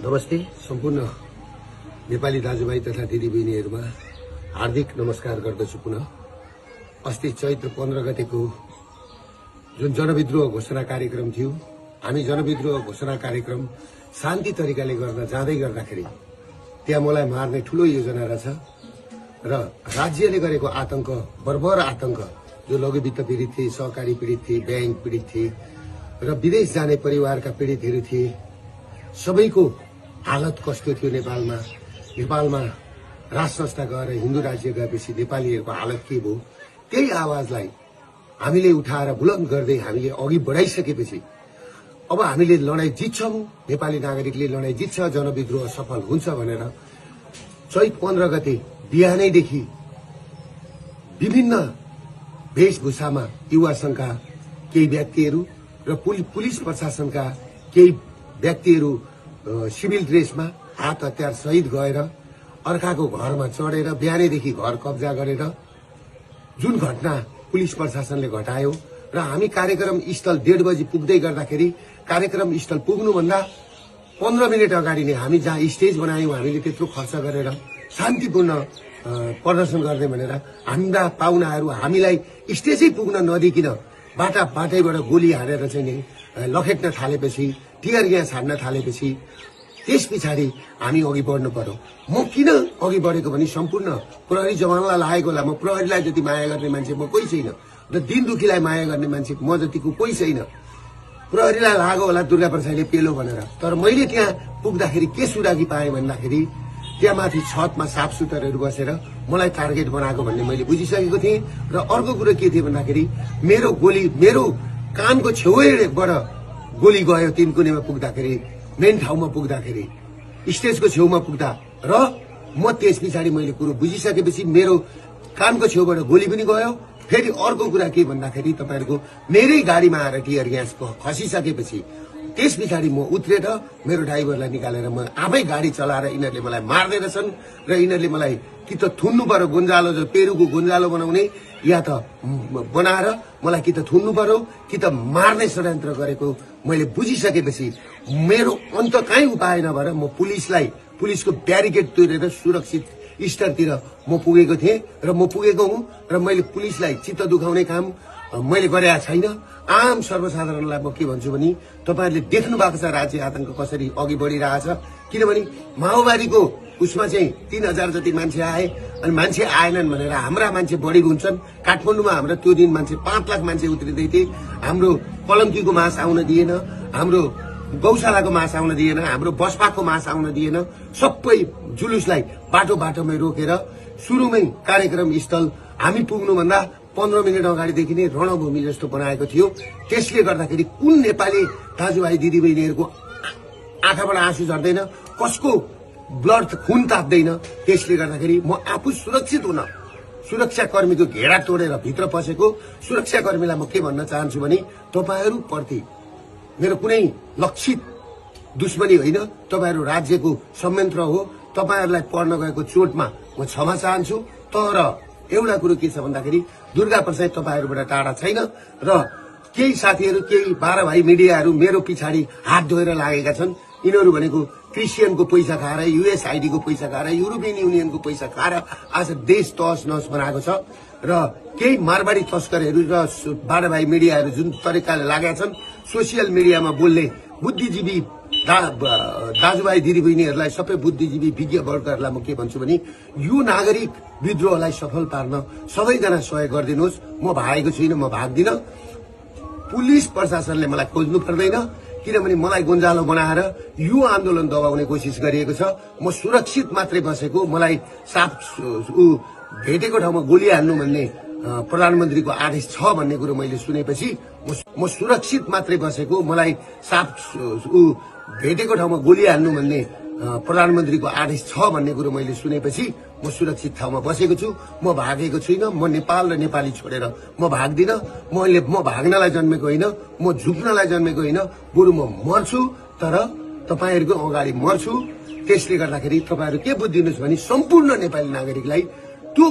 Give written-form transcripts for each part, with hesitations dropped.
नमस्ते सम्पूर्ण नेपाली दाजुभाइ तथा दिदीबहिनीहरुमा हार्दिक नमस्कार गर्दछु। पुनः अस्ति चैत्र 15 गतेको जुन जनविद्रोह घोषणा कार्यक्रम थियो, हामी जनविद्रोह घोषणा कार्यक्रम शान्ति तरिकाले गर्न जाँदै गर्दाखेरि त्यहाँ मलाई मार्ने ठूलो योजना रहेछ र राज्यले गरेको आतंक, बर्बर आतंक, जो लघुवित्त पीडित थिए, सहकारी पीडित थिए, बैंक पीडित थिए र विदेश जाने परिवारका पीडितहरू थिए, सबैको हालत कस्तो थियो नेपालमा राज संस्था गएर हिन्दू राज्य गएपछि नेपालीहरूको हालत के भयो, त्यही आवाजलाई हामीले उठाएर बुलन्द गर्दै हामीले अघि बढाइसकेपछि अब हामीले लडाई जित्छौं, नेपाली नागरिकले लडाई जित्छ, जनविद्रोह सफल हुन्छ भनेर चैत 15 गते बिहानैदेखि विभिन्न वेशभूषामा युवा संघका केही व्यक्तिहरू र पुलिस प्रशासनका केही व्यक्तिहरू सिभिल ड्रेसमा हात हतियार सहित गएर अर्काको घरमा चढेर बिहानैदेखि घर कब्जा गरेर जुन घटना पुलिस प्रशासनले घटायो र हामी कार्यक्रम स्थल 1:30 बजे पुग्दै गर्दाखेरि कार्यक्रम स्थल पुग्नुभन्दा 15 मिनेट अगाडि नै हामी जहाँ स्टेज बनायौं, हामीले त्यत्रो खर्च गरेर शान्तिपूर्ण प्रदर्शन गर्ने भनेर हाम्रा पाहुनाहरू हामीलाई स्टेजै पुग्न नदिकिन बाटाबाट गोली हानेर चाहिँ नि लखेट्न थालेपछि, टियर ग्यास हान्न थालेपछि त्यस पछाडि हामी अघि बढ्नु पर्यो। म किन अघि बढेको भने सम्पूर्ण प्रहरी जवानलाई लागेको होला। म प्रहरीलाई जति माया गर्ने मान्छे म कोही छैन र दिन दुखीलाई माया गर्ने मान्छे म जतिको कोही छैन। प्रहरीलाई लागेको होला दुर्गा प्रसादले पेलो भनेर, तर मैले त्यहाँ पुग्दाखेरि के सुरागी पाएँ भन्दाखेरि त्यहाँ माथि छतमा साफसुतरहरू बसेर मलाई टार्गेट बनाएको भन्ने मैले बुझिसकेको थिएँ। र अर्को कुरो के थियो भन्दाखेरि मेरो कानको छेउबाट गोली गयो तिनकुनेमा पुग्दाखेरि, मेन ठाउँमा पुग्दाखेरि, स्टेजको छेउमा पुग्दा र म त्यस पछाडि मैले कुरो बुझिसकेपछि मेरो कानको छेउबाट गोली पनि गयो। फेरि अर्को कुरा के भन्दाखेरि तपाईहरुको मेरै गाडीमा आएर टियर ग्यास खसिसकेपछि त्यस पछाडि म उत्रेर मेरो ड्राइभरलाई निकालेर म आफै गाडी चलाएर यिनीहरूले मलाई मार्दै रहेछन् र यिनीहरूले मलाई कि त थुन्नु पर्यो, गुन्जालो जो पेरुको गुन्जालो बनाउने, या त बनाएर मलाई कि त थुन्नु पर्यो कि त मार्ने षड्यन्त्र गरेको मैले बुझिसकेपछि मेरो अन्त कहीँ उपाय नभएर म पुलिसको ब्यारिकेड तोडेर सुरक्षित स्तरतिर म पुगेको थिएँ र म पुगेको हुँ र मैले पुलिसलाई चित्त दुखाउने काम मैले गरेका छैन। आम सर्वसाधारणलाई म के भन्छु भने तपाईहरुले देख्नु भएको छ राज्य आतंक कसरी अघि बढिरहेछ। किनभने माओवादीको उसमा चाहिँ 3000 जति मान्छे आए अनि मान्छे आएनन् भनेर हाम्रा मान्छे बढी हुन्छन्। काठमाडौँमा हाम्रो त्यो दिन मान्छे 5 लाख मान्छे उत्रिदै थिए। हाम्रो पलङ्कीको मास आउन दिएन, हाम्रो गौशालाको मास आउन दिएन, हाम्रो बसपाको मास आउन दिएन। सबै जुलुसलाई बाटोमै रोकेर सुरुमै कार्यक्रम स्थल हामी पुग्नुभन्दा 15 मिनेट अगाडिदेखि नै रणभूमि जस्तो बनाएको थियो। त्यसले गर्दाखेरि कुन नेपाली दाजुभाइ दिदीबहिनीहरूको आँखाबाट आँसु झर्दैन, कसको ब्लड खून ताप्दैन। त्यसले गर्दाखेरि म आफू सुरक्षित हुन सुरक्षाकर्मीको घेरा तोडेर भित्र पसेको सुरक्षाकर्मीलाई म के भन्न चाहन्छु भने तपाईहरु प्रति मेरो कुनै लक्षित दुश्मनी होइन, तपाईहरु राज्यको संयन्त्र हो। तपाईहरुलाई पर्न गएको चोटमा म क्षमा चाहन्छु। तर एउटा कुरो के छ भन्दाखेरि दुर्गा प्रसाद तपाईहरुबाट टाढा छैन र केही साथीहरु, केही 12 भाइ मिडियाहरु मेरो पछाडि हात धोएर लागेका छन्। यिनीहरु भनेको क्रिस्चियनको पैसा खाएर, USAID को पैसा खाएर, युरोपियन युनियनको पैसा खाएर आज देश तहस नहस बनाएको छ र केही मारवाडी तस्करहरु र 12 भाइ मिडियाहरु जुन तरिकाले लागेका छन् सोशल मिडियामा बोल्ने बुद्धिजीवी दाजुभाइ दिदीबहिनीहरुलाई, सबै बुद्धिजीवी विज्ञ वर्गहरुलाई म के भन्छु भने यो नागरिक विद्रोहलाई सफल पार्न सबैजना सहयोग गरिदिनुहोस्। म भागेको छैन, म भाग्दिन। पुलिस प्रशासनले मलाई खोज्नु पर्दैन, किनभने मलाई गुन्जालो बनाएर यो आन्दोलन दबाउने कोसिस गरिएको छ। म सुरक्षित मात्रै बसेको, मलाई साफ भेटेको ठाउँमा गोली हान्नु भन्ने प्रधानमन्त्रीको आदेश छ भन्ने कुरो मैले सुनेपछि म सुरक्षित मात्रै बसेको, मलाई साफ भेटेको ठाउँमा गोली हान्नु भन्ने प्रधानमन्त्रीको आदेश छ भन्ने कुरो मैले सुनेपछि म सुरक्षित ठाउँमा बसेको छु। म भागेको छुइनँ। म नेपाल र नेपाली छोडेर म भाग्दिन। म भाग्नलाई जन्मेको होइन, म झुक्नलाई जन्मेको होइन, बरु म मर्छु तर तपाईहरुको अगाडि मर्छु। त्यसले गर्दाखेरि तपाईहरु के बुझ्दिनुस् भने सम्पूर्ण नेपाली नागरिकलाई त्यो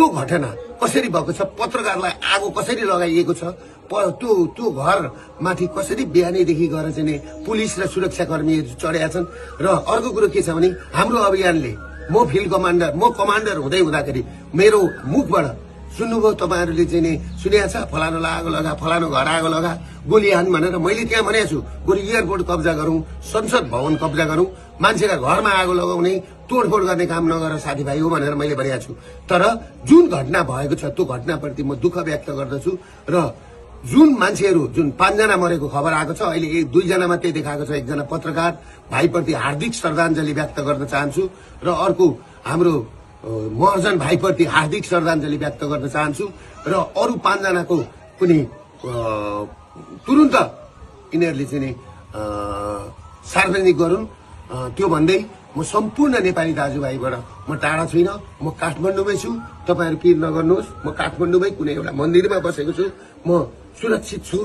घटना कसरी भएको छ, पत्रकारलाई आगो कसरी लगाइएको छ, त्यो घर माथि कसरी बिहानैदेखि गएर चाहिँ नि पुलिस र सुरक्षाकर्मीहरू चढेका छन्। र अर्को कुरो के छ भने हाम्रो अभियानले म फिल्ड कमान्डर म कमान्डर हुँदै हुँदाखेरि मेरो मुखबाट सुन्नुभयो तपाईहरुले चाहिँ नि सुनेको छ फलानो आगो लगा फलानो घर आगो लगा गोली हान भनेर मैले त्यहाँ भनेको छु गोली एयरपोर्ट कब्जा गरौं संसद भवन कब्जा गरौं मान्छेका घरमा आगो लगाउने तोडफोड गर्ने काम नगर साथीभाइ हो भनेर मैले भनेको छु। तर जुन घटना भएको छ त्यो घटनाप्रति म दुःख व्यक्त गर्दछु र जुन मान्छेहरू जुन 5 जना मरेको खबर आएको छ अहिले 2 जना मात्रै देखाएको छ। एकजना पत्रकार भाइप्रति हार्दिक श्रद्धाञ्जली व्यक्त गर्न चाहन्छु र अर्को हाम्रो महर्जन भाइप्रति हार्दिक श्रद्धाञ्जली व्यक्त गर्न चाहन्छु र अरु 5 जनाको पनि तुरुन्त यिनीहरूले चाहिँ नि सार्वजनिक गरून्। त्यो भन्दै म सम्पूर्ण नेपाली दाजुभाइबाट म टाढा छैन, म काठमाडौँमै छु। तपाईहरु पिर नगर्नुहोस्, म काठमाडौँमै कुनै एउटा मन्दिरमा बसेको छु, म सुरक्षित छु।